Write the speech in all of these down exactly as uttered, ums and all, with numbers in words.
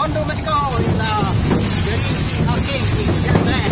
Ito man ko, ila, very okay, okay.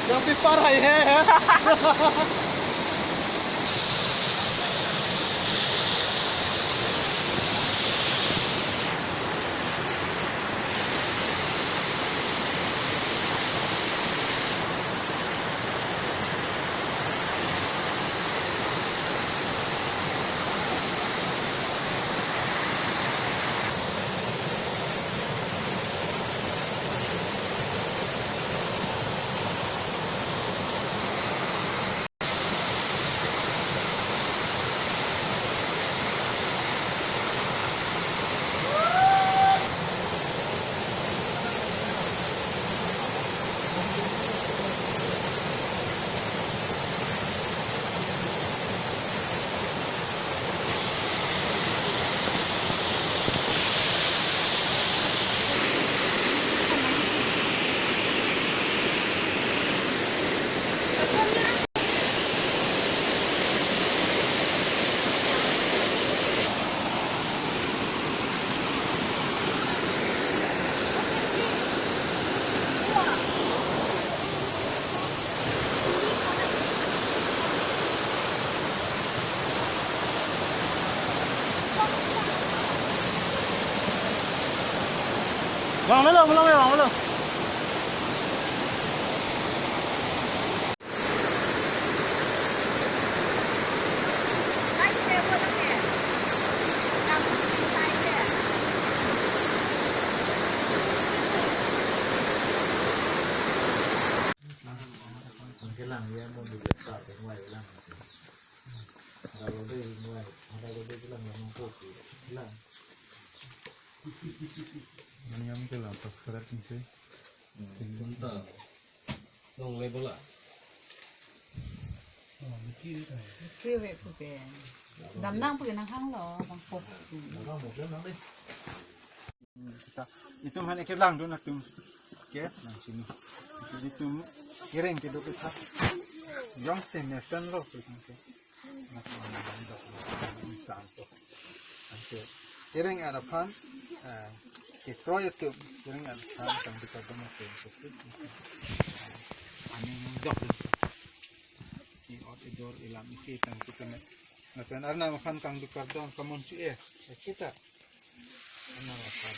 Yang pipar hai he. Vanglo, vanglo, vanglo. Kelang ya, mau juga sa, yang lain lang. Ada lo deh, yang lain. Ada lo deh, bilang, yang mau kopi. Bilang. Ini yang kelang, pas keret nih, sih. Hmm, punta. Long le bola. Mikri ave pu ke. Dam nang pu ke nang hang lo, bang pok. Nang hang mo, nang deh. Sita, itum han eke langdun atum ke nang sini. Itum kereng kedo ke tha. Jongsi mesen lo ke tang ke. Anke kereng-et aphan, eh, kekroi atum kereng-et aphan kangduk kardom atum pusi aning dok. I ot i dor, i lam i ke tang si kene. Lapen Arnam aphan kangduk kardom kamun chu e. Kita Arnam aphan,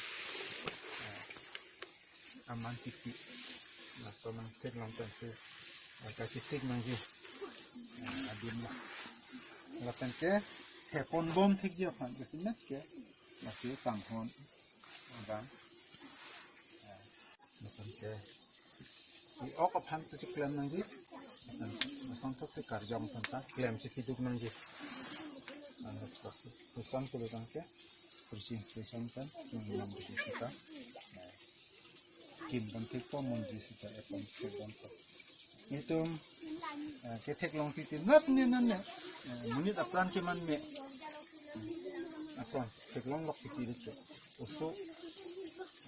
eh, aman titi. Laso nangtheklong pensi, eh, kakisik nangji, eh, adim lo. Lapen ke hepon bom thekji aphan kesimet ke lasi tanghon abang. Eh, lapen ke i ok aphan si klem nangji. Lapen asonthotsi karjong aphan ta klemsi piduk nangji. Lapen puson pulo tangte preaching station pen nangji sita. Eh, kim pon thekpo, monji sita epon thekpon po. Itum, eh, ketheklong titi nat ne nan ne, eh, monit apran keman me. Ason theklong lok titi rit ke. Oso,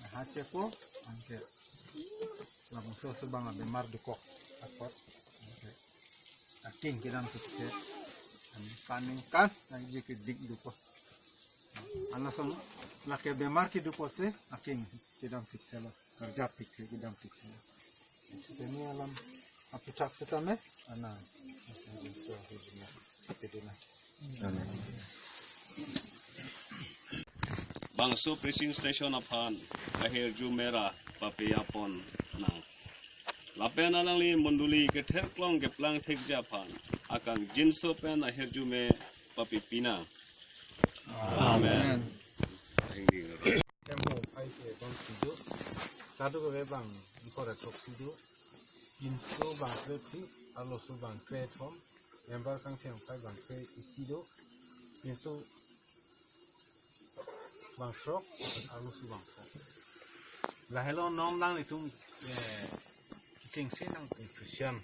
eh, ha chepo, anke labangso oso abang abemar dokok apot, anke aking kedam titi ke. Aningkan ningkan nangji ke dik dokok. Anlason lake bemar kedo pusi aking kedam thekthelo, karjap thekthe, kedam thekthelo. Teni alam aphuthak setame, ana, so, kedona. Amen. Bangso preaching station aphan ahirjume ra papiya pon nang. Lapen alangli mondoli ketherklong keplang thekji aphan akangjinso pen ahirjume papipi nang. Amen. Amen. Hemho phai ke bang si do. Kadokave bang ingkoi ra throksi do. Pinso bang kre phli, arloso bang kre thom, member kangcheng phai bang kre isi do. Pinso bang throk, arloso bang throk. Lahelo non nanglitum, eh, chengsi nang Christian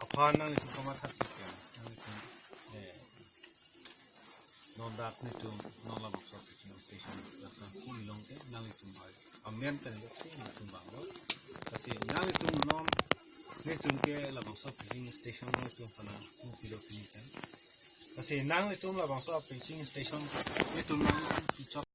aphan nanglitum kamatha chikan, nanglitum, eh, non dak netum, non labangso preaching station dak nangkilong ke nanglitum ai amen kan yok si netum bang lo. Lasi nanglitum non netum ke labangso preaching station netum aphan nangpilo pini kan. Lasi nanglitum labangso preaching station netum nangchok